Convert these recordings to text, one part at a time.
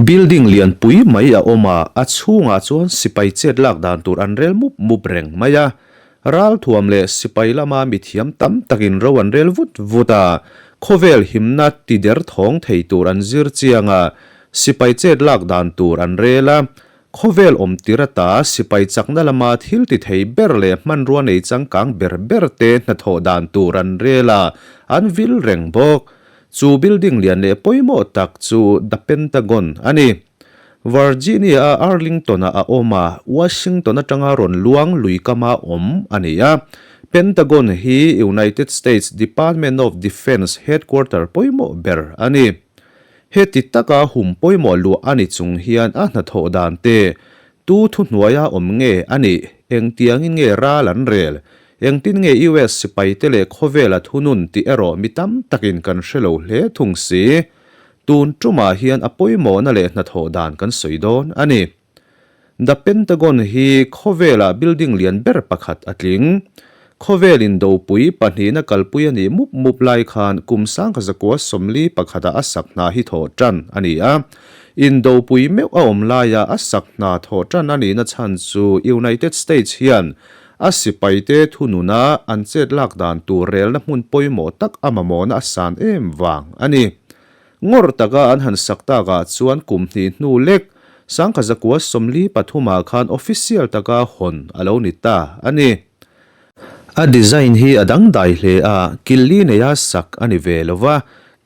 Building lian pui mai a awm a, a chhungah chuan sipai chet lak dan tur an rel mup mup reng mai a. Ralthuam leh sipai lama mithiam tam takin ro an rel vut vut a, khawvel himna ti der thawng thei tur an zir chiang a, sipai chet lak dan tur an rel a. Khawvel awm tir ata sipai chakna lama thil ti thei ber leh hmanrua nei changkang ber ber te hnathawh dan tur an rel a, an vil reng bawk. Chu building lian leh pawimawh tak chu The Pentagon a ni. Virginia-a Arlington-ah a awm a, Washington atanga rawn luang lui kama awm a ni a. Pentagon hi United States Department of Defense headquarter pawimawh ber a ni. Heti taka hum pawimawh luah a ni chung hian a hnathawh dan te, tu thuhnuaia awm nge a nih, engtiangin nge ral an rel, Engtin nge US sipaite leh khawvela thunun tih erawh mi tam takin kan hre lo hle thung si. Tun tumah hian a pawimawhna leh hnathawh dan kan sawi dawn a ni. The Pentagon hi khawvela building lian ber pakhat a tling. Khawvel indopui pahnihna kalpui a nih mup mup lai khan kum sangkha zakua sawmli pakhatah a sak hna hi thawh tan a ni a. Indopui meuh a awm laia a sak hna thawh tan a nihna chhan chu United States hian A sipaite thununa an chet lak dan tur relna hmun pawimawh tak a mamawhna a san em vang a ni. Ngawrh taka an han sak takah chuan kum hnih hnu lek sangkha zakua sawmli pathumah khan official taka hawn a lo ni ta a ni. A design hi a dangdai hle a, kil li neia sak a ni ve lo va,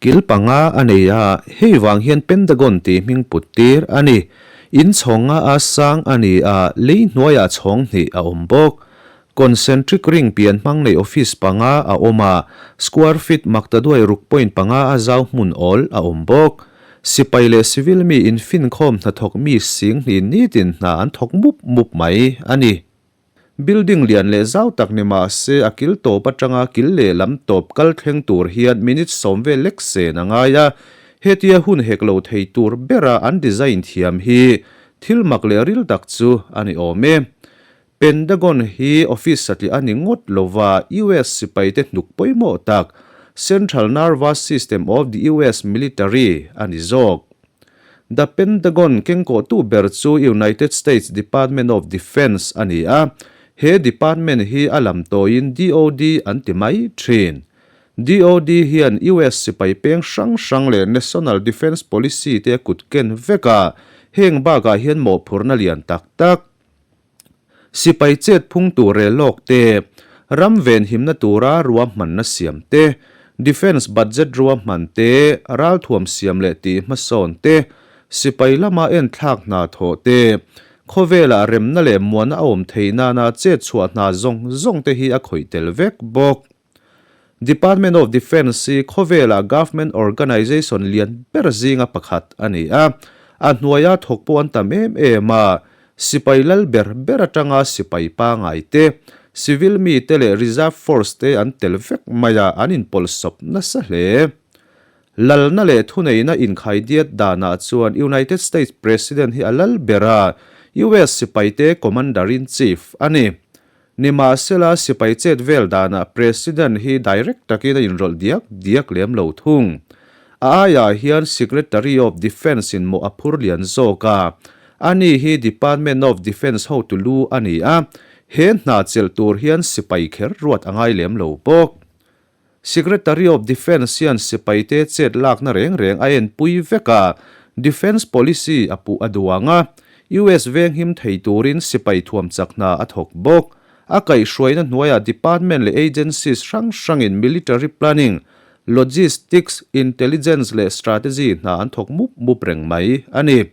kil panga a nei a, hei vang hian Pentagon tih hming put tir a ni. In chhawnga a sang a ni a, lei hnuaiah chhawng hnih a awm bawk. Concentric ring pian hmang nei office panga a awm a, square feet maktaduai ruk point panga a zau hmun awl a awm bawk. Sipai leh civil mi infinkhawm hnathawk mi sing hnih nitin hna an thawk mup mup mai a ni. Building lian leh zau tak ni mah se a kil tawp atanga kil leh lam tawp kal thleng tur hian minute sawm vel lek sen a ngai a, hetia hun hek lo thei tur bera an design thiam hi thil mak leh ril tak chu a ni awm e. Pentagon hi office satliah a ni ngawt lova US sipaite hnuk pawimawh tak Central Nervous System of the US Military a ni zawk. The Pentagon kengkawhtu ber chu United States Department of Defense a ni a, he department hi a lam tawiin DoD an ti mai thin. DoD hian US sipai peng hrang hrang leh National Defense Policy te a kut ken vek a, heng bakah hian mawhphurhna lian tak tak Sipai chet phung tur rel lawk te, ram venhimna tura ruahmanna siam te, defence budget ruahman te, ralthuam siam leh tih hmasawn te, sipai lama enthlak hna thawh te, khawvelah remna leh muana a awm theih nana chet chhuah hna zawng zawng te hi a khawih tel vek bawk. Department of Defence hi khawvela government organization lian ber zinga pakhat a ni a, a hnuaia thawk pawh an tam em em a, sipai lal ber ber atanga sipai pangai te, civil mite leh reserve force te an tel vek mai a, an inpawlhsawp nasa hle. Lalna leh thuneihna inkhaidiat danah chuan United States President hi a lal ber a, US sipaite Commander-in-Chief a ni. Nimahsela, sipai chet vel danah President hi direct takin a inrawlh diak diak lem lo thung. A aiah hian Secretary of Defence in mawh a phur lian zawk a, ani hi Department of Defence hotu lu a ni a, he hna chelh tur hian sipai kher ruat a ngai lem lo bawk. Secretary of Defence hian sipaite chet lakna reng reng a enpui vek a, Defence Policy a puh a duang a, US venghim thei turin sipai thuam chak hna a thawk bawk. A kaihhruaina hnuaiah department leh agencies hrang hrangin military planning, logistics, intelligence leh strategy hna an thawk mup mup reng mai a ni.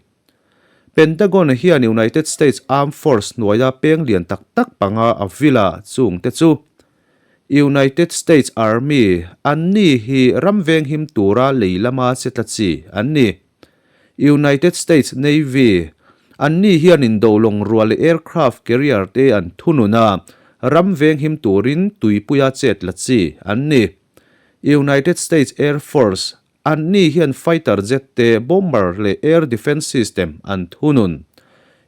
Pentagon hian United States Armed Force hnuaia peng lian tak tak panga a vil a, chungte chu United States Army, Anni hi ram venghim tura lei lama che tla chi an ni. United States Navy, Anni hian indo lawng rual leh aircraft carrier te an thunun a, ram venghim turin tuipuia che tla chi an ni. United States Air Force, Anni hian fighter jet te, bomber leh air defence system an thunun.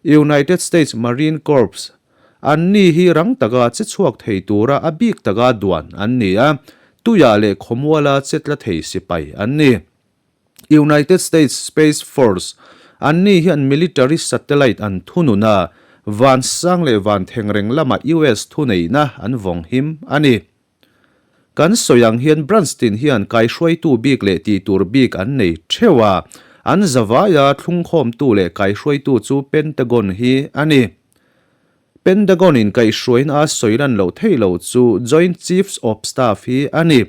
United States Marine Corps, Anni hi rang taka che chhuak thei tura a bik taka duan an ni a, tuiah leh khawmuala che tla thei sipai an ni. United States Space Force, Anni hian military satellite an thunun a, van sang leh van thengreng lama US thuneihna an vawng him a ni. Kan sawi ang hian branch tin hian kaihruaitu bik leh tihtur bik an nei theuh a, an zavaia thlungkhawmtu leh kaihruaitu chu Pentagon hi a ni. Pentagon in kaihhruaina a sawi lan loh theih loh chu Joint Chiefs of Staff hi a ni.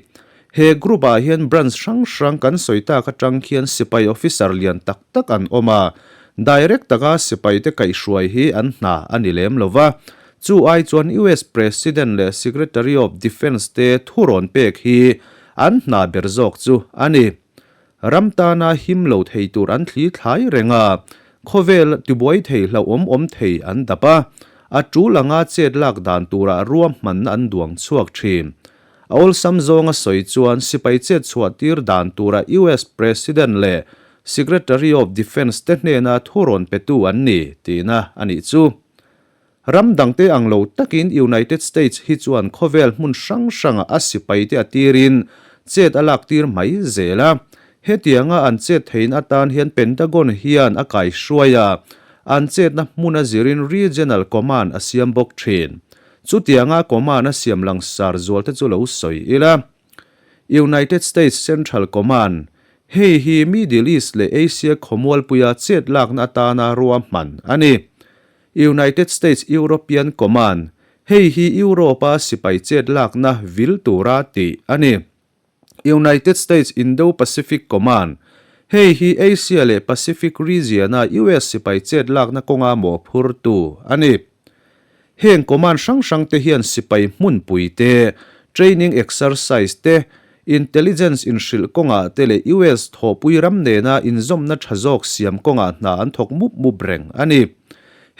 He group ah hian branch hrang hrang kan sawi tak atang khian sipai officer lian tak tak an awm a, direct taka sipaite kaihhruai hi an hna a ni lem lo va, Chu ai chuan US President leh Secretary of Defence te thurawn pek hi an hna ber zawk chu a ni. Ram tana him lo thei tur an thli thlai reng a, khawvel tibuai thei hlauhawm awm thei an dap a, a tul anga chet lak dan turah ruahmanna an duang chhuak thin. A awlsam zawnga sawi chuan sipai chet chhuah tir dan turah US President leh Secretary of Defence te hnena thurawn petu an ni tihna a nih chu. Ram dangte ang lo takin United States hi chuan khawvel hmun hrang hrangah a sipaite a tirin chet a lak tir mai zel a. Hetianga an chet theihna atan hian Pentagon hian a kaihruai a, an chetna hmun a zirin Regional Command a siam bawk thin. Chutianga command a siam langsar zualte chu lo sawi ila. United States Central Command, Hei hi Middle East leh Asia khawmualpuia chet lakna atana ruahman a ni. United States European Command, Hei hi Europe-a sipai chet lakna vil tura tih a ni. United States Indo-Pacific Command, Hei hi Asia leh Pacific region-a US sipai chet lakna kawnga mawhphurtu a ni. Heng command hrang hrangte hian sipai hmunpui te, training exercise te, intelligence inhrilh kawngah te leh US thawhpui ram nena inzawmna tha zawk siam kawngah hna an thawk mup mup reng a ni.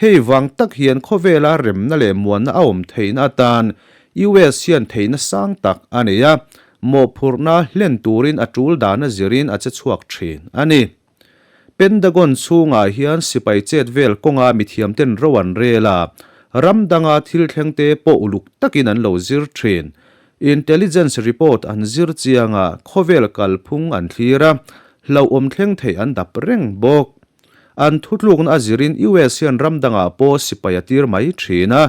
Hei vang tak hian khawvela remna leh muanna a awm theihna atan US hian theihna sang tak a nei a, mawhphurhna hlen turin a tul dana zirin a che chhuak thin a ni. Pentagon chhungah hian sipai chet vel kawnga mithiamten ro an rel a, ram danga thil thlengte pawh uluk takin an lo zir thin. Intelligence report an zir chiang a, khawvel kalphung an thlir a, hlauhawm thleng thei an dap reng bawk. An thutlukna a zirin US hian ram dangah pawh sipai a tir mai thin a,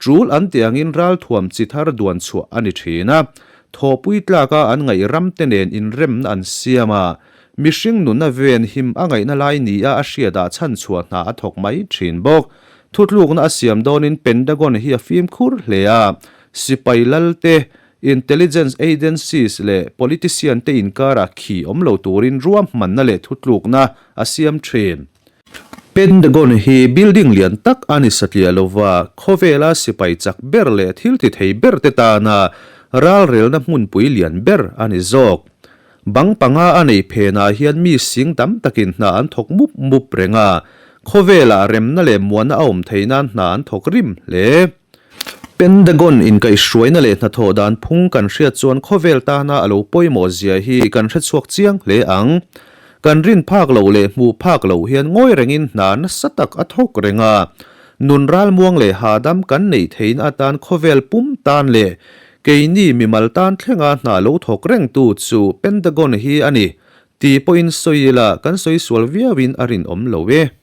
Tul an tih angin ralthuam chi thar duan chhuah a ni thin a, thawhpui tlaka an ngaih ramte nen inremna an siam a, mihring nuna ven him a ngaihna lai nia a hriatah chhanchhuah hna a thawk mai thin bawk. Thutlukna a siam dawnin Pentagon hi a fimkhur hle a, sipai lalte, intelligence agencies leh politician te inkarah khi awm lo turin ruahmanna leh thutlukna a siam thin. Pentagon hi building lian tak a ni satliah lova, khawvela sipai chak ber leh thil ti thei ber te tana ralrelna hmunpui lian ber a ni zawk. Bang panga a nei phenah hian mi sing tam takin hna an thawk mup mup reng a, khawvelah remna leh muanna a awm theih nan hna an thawk rim hle. Pentagon inkaihhruaina leh hnathawh dan phung kan hriat chuan khawvel tana a lo pawimawh zia hi kan hrechhuak chiang hle ang. Kan rin phak loh leh hmuh phak loh hian ngawi rengin hna nasa tak a thawk reng a. Nun ralmuang leh hahdam kan neih theihna atan khawvel pum tan leh keini mimal tan thlenga hna lo thawk rengtu chu Pentagon hi a ni tih pawhin sawi ila kan sawi sual viauin a rinawm lo e.